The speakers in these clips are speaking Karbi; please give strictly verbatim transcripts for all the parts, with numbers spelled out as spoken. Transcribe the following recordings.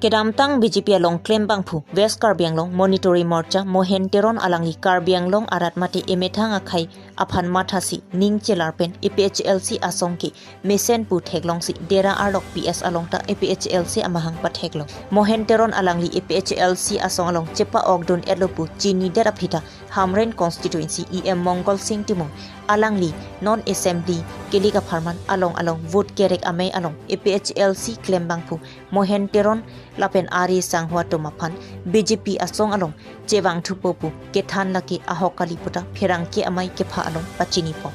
Kedamtang B J P along klembangphu West Karbi Anglong Monitoring Morcha Mohen Teron alangli Karbi Anglong arat mate emethang akhei aphan mathasi ning chelar pen A P H L C asong ke mesen pu theklongsi Dera arlok P S along ta A P H L C amahang patheklong. Mohen Teron alangli A P H L C asong along chepa-okdun etlo pu chinidet aphi ta Hamren constituency E M Mongol Sing Timung alangli non assembly kili kapharman along along vote kerek amei along A P H L C klembangphu Mohen Teron lapen Ari Sangho atum aphan B J P asong along chevangthupo pu kethan lake ahok kali pu ta pherangke amei kepha along pachinipo.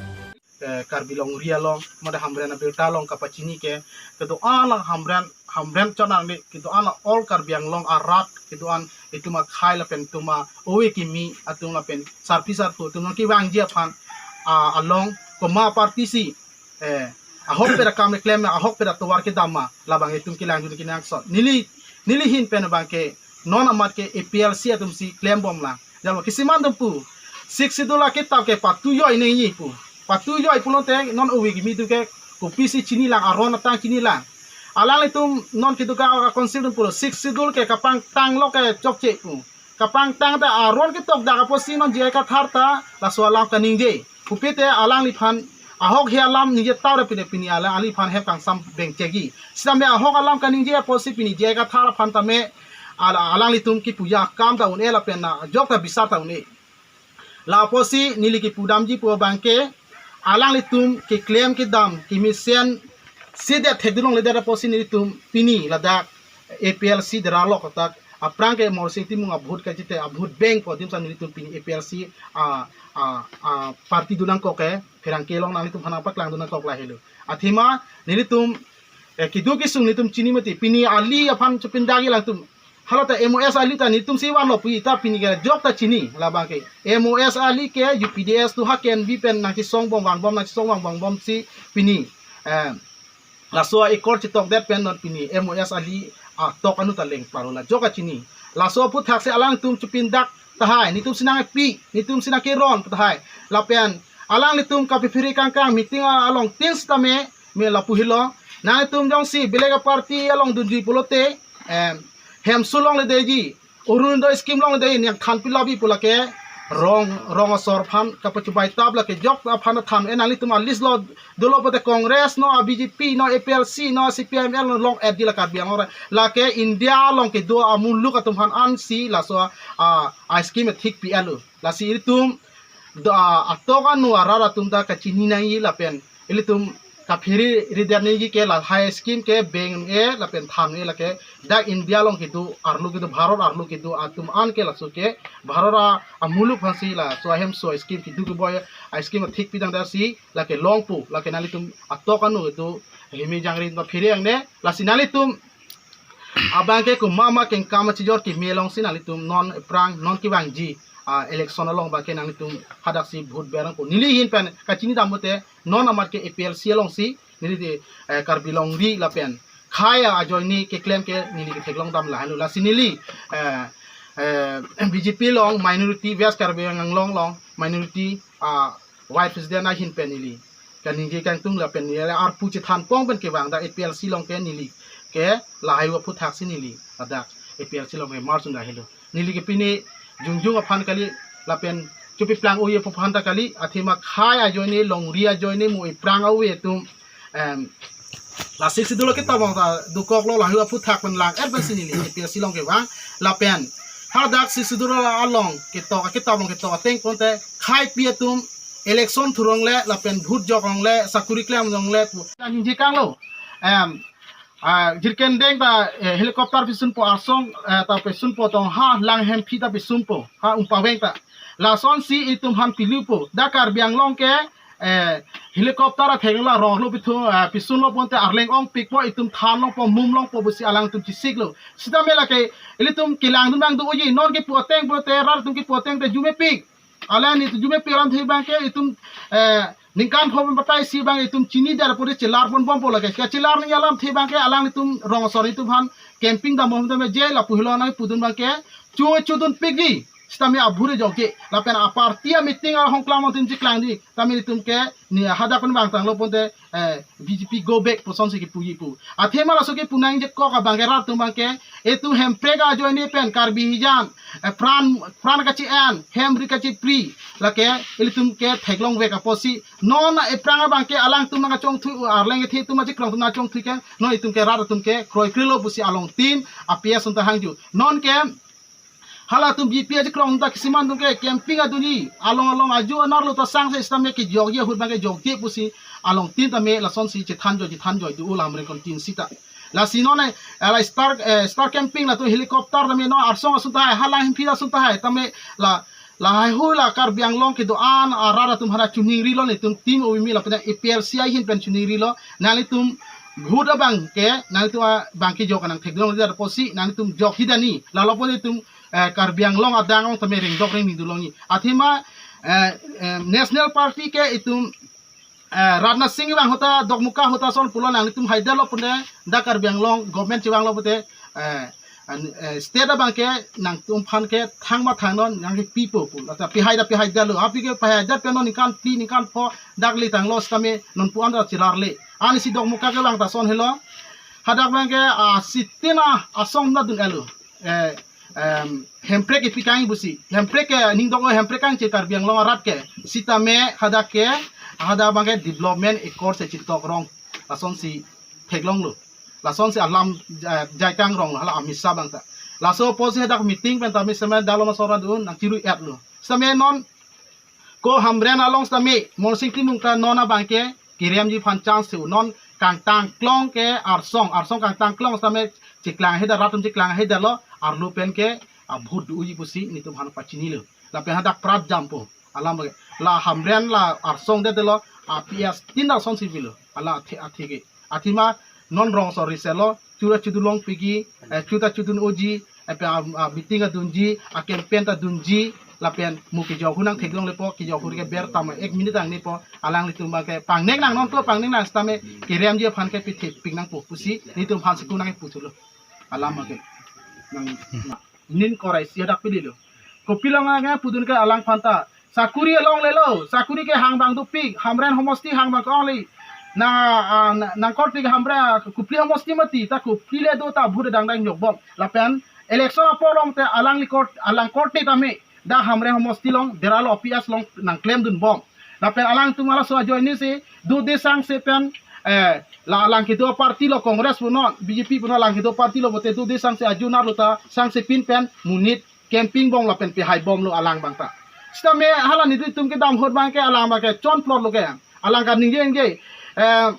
Eh, Karbi Longri along, mada Hamren abirta along kapachini ke, kedo-an la Hamren, Hamren chonang ni, kedo-an la all Karbi Anglong arat, kedo-an itum akhei lapen itum a-ove kimi, atum lapen sarpi sarpo, atum nangkevangji aphan, ah, along, komat party si, eh, ahok pera kam keklem, ahok pera tovar kedam ma, labang itum kelangdun kenangsot. Neli, neli ahin pen abang ke, non amat ke A P L C atum si klembom lang. Jalo kisiman atum pu. Sixth Schedule akitap ke patujoi nangji pu. Patujoi pulote non ove kimi atum ke kopisi chinilang, aron atang chinilang. Alanglitum non kedo ka council atum pulo Sixth Schedule ke kapangtanglo ke chokche pu. Kapangtang ta aron ketok dak apotsi non J I Kathar ta laso alam kaningje. Kopite alangliphan ahok he alam ningje tau ra pine pini alangliphan hep kangsam bengchegi. Sitame ahok alam kaningje apotsi pini J I Kathar aphan tame ala-, alanglitum kipuji akam ta un-e lapen ajok ta bisar ta un-e. La apotsi neli kipudamji pu abang ke alanglitum keklem kedam kemesen sedet thekdun longledet apotsi nelitum pini ladak A P L C Dera arlok atak aphrang ke Morsing Timung a-vote kachite a-vote bengpo adim sa nelitum pini A P L C a, a, a party dun nangkok ke pherangke along nanglitum aphan paklangdun nangkok lahelo. Athema nelitum, eh, keduk kesung nelitum chini mati pini ali aphan chepindagi langtum. Hala ta M O S ali ta nelitum si vanlo pu ta pini ke ajok ta chini labang ke. M O S ali ke U P D S tu ha K N V pen nangchisongbom vangbom nangchisong vangbom si pini, eh, laso a-accord chetokdet pen non pini M O S ali atok anu ta leng paro la ajok kachini. Laso aphuthaksi alangtum chepindak tahai, nelitum si nangpi, nelitum si nangkeron tahai. Lapen alanglitum kapiphiri kangkang meeting a-, along tin sitame me lapu helo. Nanglitum jongsi belek a-party along dunji pulote, em, hemso longledetji, Orunodoi scheme longledetji, nangthan pilapji pu lake rong, rong asor aphan kapachubai tap lake ajok aphan than e nanglitum a-list lo dolo pote Congress no, a-B J P no, A P L C no, C P I M L no long-etji la Karbi Anglong ra. Lake India along kedo amuluk atum aphan ansi laso a, a-scheme thik pi-etlo. Lasi ilitum do, a, atok anu arat atum ta kachini nangji lapen ilitum kaphiri ridet nangji ke lahai scheme ke beng-e lapen than-e lake dak India along kedo arlo kedo Bharat arlo kedo atum an ke laso ke Bharat a, amuluk aphansi laso ahemso scheme kedo keboi a-scheme thik pidang dasi lake longpo lake nanglitum atok anu kedo himi jangri kaphiri angne lasi nanglitum abang ke komat ma kengkam achijor keme alongsi nanglitum non aphrang non kevangji, ah, election along abang ke nanglitum hadaksi vote berang po. Neli ahin pen kachini dam pote non amat ke A P L C alongsi neli de, eh, Karbi Longri lapen khei ajoine keklem ke neli ketheklong dam lahelo lasi neli, eh, eh, B J P along minority West Karbi Anglong along minority, ah, Vice President ahin pen neli kaningje kangtung lapen neli arpu chethan pong pen kevang dak A P L C along ke neli ke lahai aphuthaksi neli ladak A P L C along ke march un lahelo. Neli ke pini jongjong aphan kali lapen chepiplang ove aphan ta kali athema khei ajoine longri ajoine mo iphrang ove atum, em, la Sixth Schedule akitap abang ta dokoklo lahai aphuthaksi pen lang-et pensi neli A P L C along kevang lapen hadak Sixth Schedule along ketok akitap along ketok ateng pote kheipi atum election thurong le lapen vote jok long le sakuri klem long le pu ningje kanglo. Em, ah, jirkendeng ta, eh, helicopter pisunpo arsong, eh, ta pisunpo tong ha lang hemphi ta pisunpo ha umpaveng ta. Lasonsi itum aphan pilupo. Dak Karbi Anglong ke, eh, helicopter atheng la rong lo pithu, eh, pisunlo pote arleng ongpikpo itum than longpo mum longpo pusi alangtum chisiklo. Sitame lake ilitum kelangdun abang do-oji non kepu ateng pote rat atum kepu ateng te arjumepik. Alanglitum arjumepik alamthe abang ke itum, eh, ningkan pho pen batai si abang itum chinidet apot chelar ponbompo lake. Kachelar nangji alamthe abang ke alanglitum rong asor itum aphan campaign dambom tame je lapu helo nangpudun abang ke chu chudunpikji. Sitame abhure jokje. Lapen a-party a-meeting ahongklam atum cheklangji. Tame itum ke ne hadak pen vangtanglo pote, eh, B J P go back pusonsi kepuji pu. Athema laso kepu nangjekok abang ke rat atum abang ke Itum hemprek ajoine pen Karbi hijan, eh, pran, pran kachi-en, hem ri kachipri, lake ilitum ke theklongvek apotsi. Non ephrang abangke alangtum nangkachongthu, arleng kethe atum achikrong atum nangkachongthu ke, non itum ke rat atum ke kroikrelo pusi alongtin api ason ta hangju. Non ke halatum B J P achikrong atum ta kisiman atum ke camping adunji, along along aju anerlo ta sangse sitame kejokji ahut abangke jokji pusi alongtin tame lasonsi chethanjoi chethanjoi do-o la Hamren kontin sita. Lasi non, eh, la Star, eh, Star Camping latum helicopter tame non arsong ason tahai, halang hemphi ason tahai tame la, lahai hui la Karbi Anglong kedo-an arat atum aphan chiningrilo, netum team O V M lapen A P L C ahin pen chiningrilo, nanglitum ahut abangke, nanglitum abangke jok nangthekdun jar apotsi, nanglitum jokji dani, lalo pon itum, eh, Karbi Anglong adang along tame rengdok rengni dulongji. Athema, eh, eh, National Party ke itum, eh, Rajnath Singh vang ahut ta, Dokmoka ahut ta ason pulo, nanglitum haidetlo pute, dak Karbi Anglong government chevanglo pute, eh, an, eh, state abangke nangtum aphan ke thang ma thangnon, nangkepipo pu. Lata pihai da pihaidetlo, api ke pihaidet pen non ningkan phli ningkan pho dak le tanglo sitame non pu-an ta chirarle. Ansi Dokmoka kevang ta ason helo. Hadak abangke, ah, sitin asong nadun-etlo. Eh, em, hemprek ipikang pusi. Hemprek ke ning dok hemprek kangche Karbi Anglong arat ke. Sitame hadak ke, hadak abangke development accord si chitokrong. Lasonsi theklonglo. Lasonsi alam, eh, jaikang ronglo, hala Amit Shah abang ta. Laso apotsi hadak meeting pen tame sitame dalo masora dun, nangchiru-etlo. Sitame non ko Hamren along sitame, Mohonsing Timung ta non abangke, keremji aphan chance si non kangtangklong ke arsong, arsong kangtangklong sitame chiklang heda, rat atum chiklang hedalo, arlo pen ke, ah, vote do-oji pusi netum aphan pachinilo. Lapen hadak prat jampo. Alam abangke. La Hamren la arsong detlo, ah, P S tin arsong si pilo. Hala athe, athe ke. Athema non rong sori selo, chuta chutu long pigi, eh, chuta chutun oji, eh, pe, ah, ah, meeting adunji, ah, campaign ta dunji, lapen mo kejok ahut nangthekdun lepo, kejok ahut ke ber tama ek minute angnipo, alanglitum abangke pangnek nang non ko pangnek nang sitame keremji aphan ke pithepik nangpo pusi, netum aphan si ko nangputhulo. Alam abangke. Nang, na, nin korai si hadak pililo. Kopilo nang pudun ke alang aphan ta. Sakuri alonglelo, sakuri ke hang abang dopik, Hamren homosti hang abang ke-ong le. Na, ah, na, nangkorte ke Hamren, Kopili homosti mati, ta Kopili le do ta vote dang dang jokbom. Lapen election apor along te alangli kort, alang korte tame, dak Hamren homosti along, deralo P S along nangklemdunbom. Lapen alangtum halaso ajoine si, do de sangse pen, eh, la alang kedo party lo Congress punon, B J P punon alang kedo party lo pute do de sangse aju anerlo ta, sangse pin pen, monit, camping bom lapen pihaibomlo alang abang ta. Sitame hala netum kedam ahut abangke alang abangke chonplotlo ke. Alang kaningje ningje. Eh,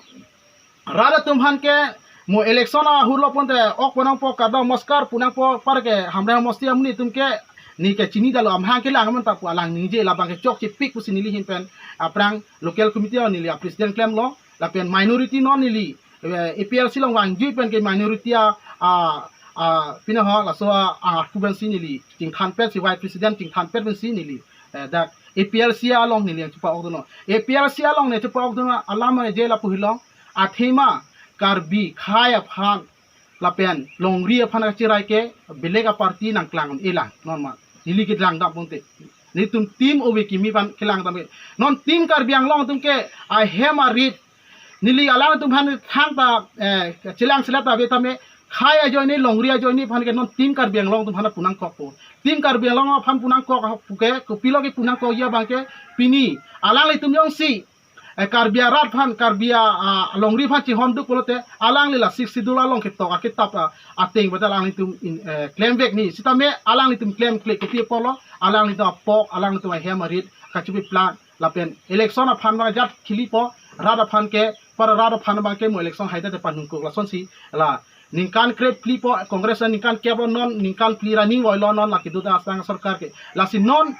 rat atum aphan ke mo election ahut lo pon te ok ponang po kardom namaskar punang po apar ke Hamren homosti amonit atum ke ne kechini detlo amahang kelang aman ta pu alang ningje, labangke chokchepik pusi neli ahin pen aphrang local committee neli a president klemlo lapen minority non neli, eh, A P L C along vangjui pen ke minority a, a, a, pine ho laso a, a, pu pensi neli chingthanpet si vice president chingthanpet pensi neli, eh, dak A P L C along neli nangchepa-okdunlo. A P L C along nangchepa-okdun alam je lapu hilong athema Karbi khei aphan lapen longri aphan kachirai ke belek a party nangklang-un-elang non ma. Neli kelang dam pon te. Netum team O V M kimi aphan kelang dam ke. Non team Karbi Anglong atum ke ahem arit. Neli alangtum aphan thangta, eh, chelang selet ta ave tame khei ajoine longri ajoine aphan ke non team Karbi Anglong atum aphan punangkokpo. Team Karbi Anglong aphan punangkok pu ke kopilo ke punangkokji abangke pini alanglitum jongsi eh, Karbi arat aphan, Karbi a, a, longri aphan chihonduk pulote, alangli la Sixth Schedule along ketok akitap, a, ateng bata alanglitum in, eh, klemvek ni. Sitame alanglitum klemkle kopi apotlo, alanglitum apok, alanglitum ahem arit, kachepi plan, lapen election aphan abang jat khilipo, rat aphan ke, para rat aphan abangke mo election haida te panungkuk lasonsi, la, ningkan krephli po, Congress ningkan kep lo non, ningkan phli ra ning voilo non, la kedo ta asang sorkar ke. Lasi non,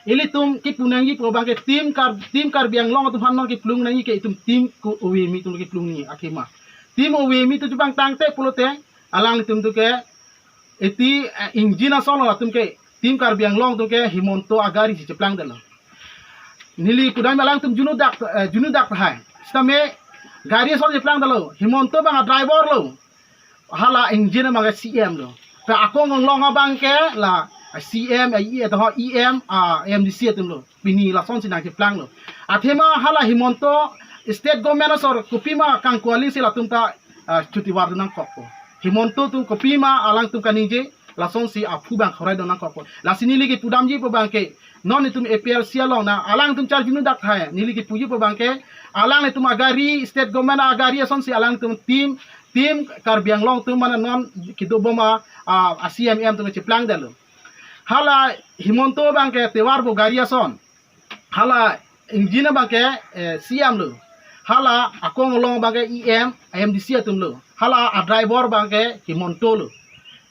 ilitum kepu nangji pu abangke team Kar, team Karbi Anglong atum aphan non keplung nangji ke itum team ko O V M atum keplung nangji athema. Team O V M atum chepangtang te pulote, alanglitum tu ke, iti, eh, engine asong lo atum ke, team Karbi Anglong atum ke Himanta agari si cheplang detlo. Neli pudam alangtum junudak, eh, junudak tahai. Sitame gari asong cheplang detlo. Himanta abang a driver lo. Hala engine abang ke C M lo. Pe akong along abangke la C M, eh, eh, toho E M, ah, M D C atum lo. Pini lasonsi nangcheplanglo. Athema hala Himanta state government asor kopima kangkualing si latum ta, ah, chuti vardun nangkokpo. Himanta atum kopima alangtum kaningje, lasonsi aphu abang khorai dun nangkokpo. Lasi neli kepudamji pu abangke, non itum A P L C along na alangtum charjuno dak thai, neli kepuji pu abangke, alanglitum agari, state government agari asonsi alangtum tim, tim Karbi Anglong atum mane non kedobom a, a, a C M M atum cheplangdetlo. Hala Himanta abangke tovar bo gari ason. Hala engine abangke, eh, C M lo. Hala akong along abangke E M, M D C atum lo. Hala a driver abangke Himanta lo.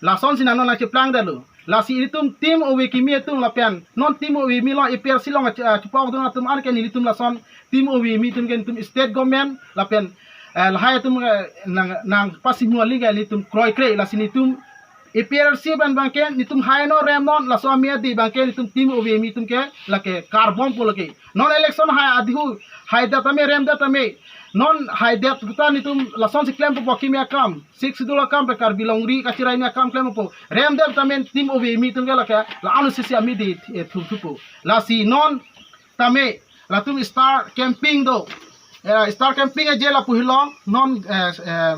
Lasonsi nang non nangcheplangdetlo. Lasi itum tim ove kimi atum lapen non tim ove kimi along A P L C along ach-, ah, chepok atum atum anke nelitum lason tim ove kimi atum ke nelitum state government lapen, eh, lahai atum, eh, nang, nangpasimu aling ke nelitum kroikre, lasi nelitum A P L C abang abangke nelitum hai non rem non, laso amei adi abangke nelitum tim ove kimi atum ke lake karbompo lake. Non election hai adihu, haidet tame remdet tame. Non haidet ta nelitum lasonsi klempo kimi akam, Sixth Schedule akam pen Karbi longri kachirai ni akam klempo. Remdet tame tim ove kimi atum ke lake la-an sisi amei adi, eh, thuthupo. Lasi non tame latum star camping do. Eh, star camping aje lapu hilong non, eh, eh,